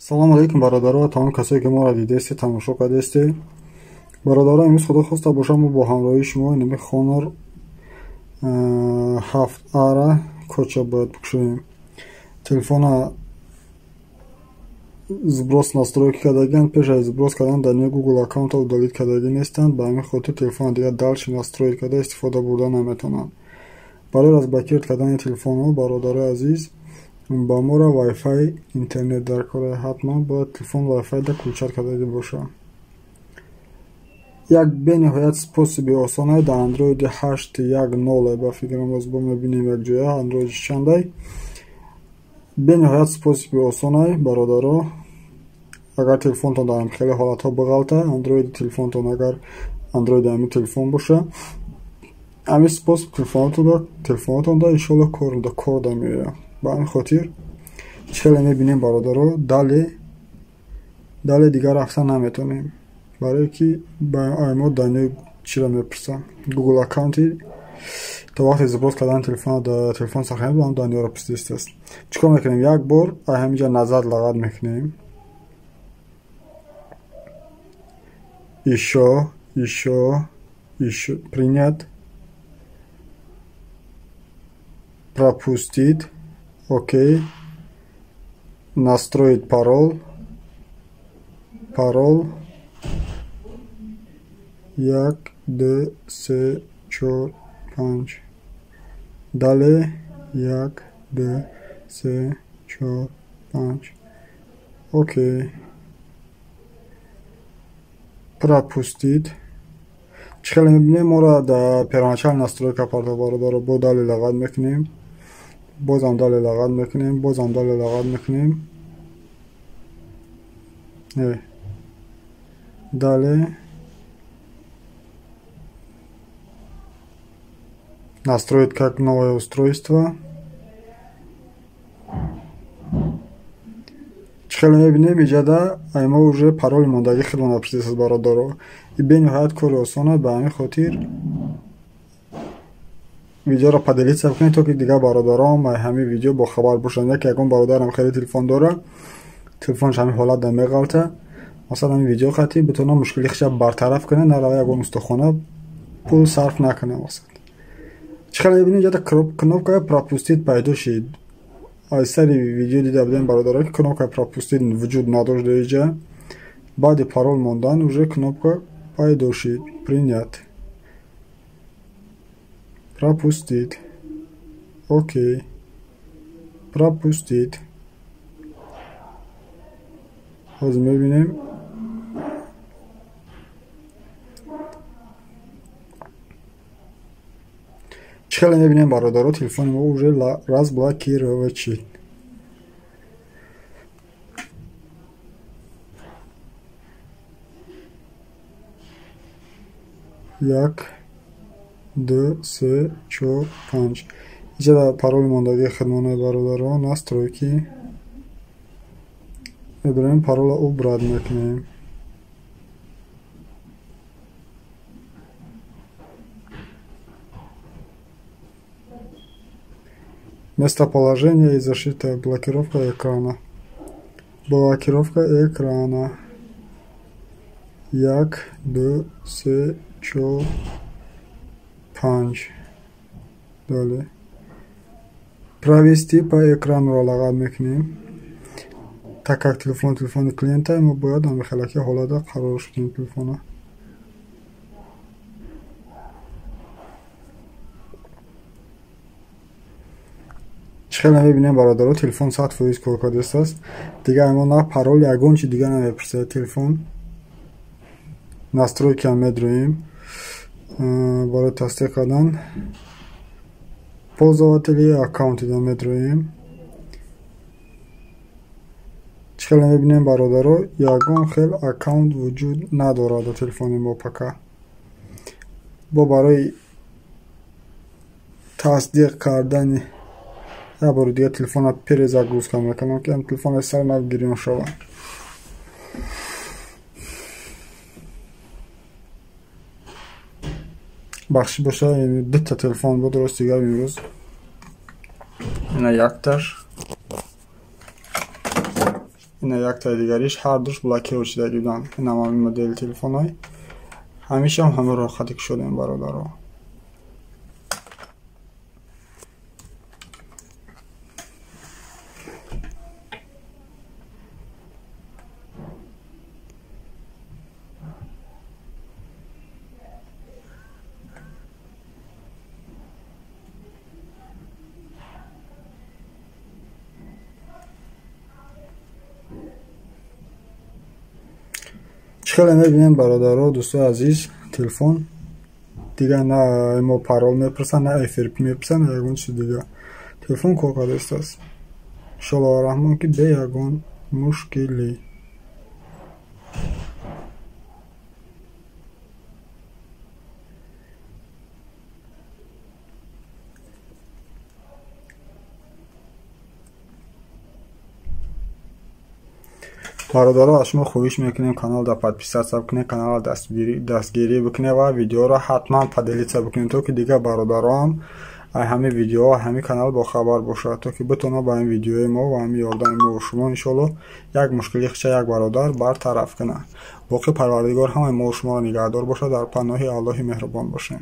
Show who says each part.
Speaker 1: Салом алейкум, бародаро ва тамоми касое ки моро дидаесте, тамошо кардаесте. Бародаро, имрӯз худо хоста боша, мо бо ҳамроҳии шумо инами Honor 7A-ра коча бояд бикушоем. Телефона сброс настройки кардагианд. Пеш аз сброс кардан дар Google аккаунта удалить кардагӣ нестанд. Ба ҳамин хотир телефона дигар дальше настроить карда истифода бурда наметавонанд. Барои разблокировать кардани телефонҳо, бародарои азиз, ба моро Wi-Fi интернет дар кор, ҳатман бояд телефон Wi-Fi да включать кардагӣ боша. Як бениҳоят способи осонае дар Android 8.1.0, ба фикрам, боз бо мебинем якҷоя Android чандай. Бениҳоят способи осонае, бародаро. Агар телефонтон дар хеле ҳолатҳо бағалта, Android телефонтон, агар Android ҳамин телефон боша, ҳамин способ телефонотонда иншоалло кор да меояд. Ба ҳамин хотир чӣ хеле мебинем, бародаро, дале дигар рафта наметавонем, барое ки ба мо данёи чиро мепурсам, Google аккаунти то вақте сброс кардани телефона дар телефон сохранӣ ҳам данёро пурсидааст. Чӣ кор мекунем? Як бор ҳаминҷа назад лағат мекунем, ещё, ещё, ещё, принять, пропустить, окей, настроить пароль, парол 1, 2, 3, 4, 5, далее 1, 2, 3, 4, 5, окей, пропустить. Чӣ хеле мебинем, моро дар первоначальная настройка парто, бародаро. Бо далее лағат мекунем, бозам далее лағат мекунем, бозам далее лағат мекунем, далее настроить как новое устройство. Чӣ хеле мебинем, иҷада мо уже пароли мондагӣ хело напурсидааст, бародаро. И бениҳоят кори осона. Ба ҳамин хотир видеоро поделиться кунед, то ки дигар бародаром ҳамин видео бохабар бошанд. Яке ягон бародарам хеле телефон дора, телефонаш ҳамин ҳолат да меғалта, масалан, ҳамин видео хати битавона мушкили хиша бартараф кунад, нарава ягон устохона пул сарф накунад. Мақсад, чӣ хеле мебинем, иҷада кнопкаи пропустить пайдо шид. Аз сари видео дида будем, бародаро, ки кнопкаи пропустить вуҷуд надошт дар иҷа. Баъди парол мондан уже кнопка пайдо шид. Принять, пропустить, окей, пропустить. Ҳозир мебинем, чӣ хеле мебинем, бародаро, телефони мо уже разблокировать шид. 1, 2, 3, 4, 5. Иҷа пароли мондагии хидмонаи, бародаро, настройки медорем, парола убрать мекунем. Местоположение и защита, блокировка экрана. Блокировка экрана. 1, 2, 3, 4, 5. Далее. Провести по экрану лағат мекунем. Так как телефон телефони клиента, мо бояд ҳамин хелаки ҳолата қарор шудем телефона. Чӣ хеле мебинем, бародаро, телефон 100% кор кардааст. Дигар мо на парол, ягон чи дигар намепурсад телефон. Настройкиам медроем барои тасдиқ кардан. Пользователи аккаунтида медроем. Чӣ хеле мебинем, бародаро, ягон хел аккаунт вуҷуд надорад дар телефони мо пока. Бо барои тасдиқ кардани як бори дигар телефона перезагрузка мекунам, ки телефон сар нав гирён шавад. Бахши боша, дута телефон буд, рост дигар имрӯз ина якташ, Ина яктаи дигариш ҳар душ блокировать шудагӣ буданд. Инам ҳамин модели телефонҳой. Ҳамишам ҳамин роҳхате кушодем, бародаро. Хеле мебинем, бародаро, дӯстои азиз, телефон дигар на мо парол мепурсанд, на FRP мепурсанд, на ягон чиз дига. Телефон кор кардааст. Иншоаллоҳ раҳмон, ки бе ягон мушкилӣ. Бародаро, аз шумо хоҳиш мекунем, каналда подписаться бикунед, каналро дастгирӣ бикунед ва видеоро ҳатман поделиться бикунед, то ки дигар бародароам ҳамин видеоҳо, ҳамин канал бохабар бошад, то ки битонад ба ҳамин видеои мо ва ҳамин ёрдами мо шумо иншоаллоҳ як мушкили хича як бародар бартараф кунад. Боқӣ Парвардигор ҳамаи мо шуморо нигаҳдор бошад, дар паноҳи Аллоҳи меҳрубон бошем.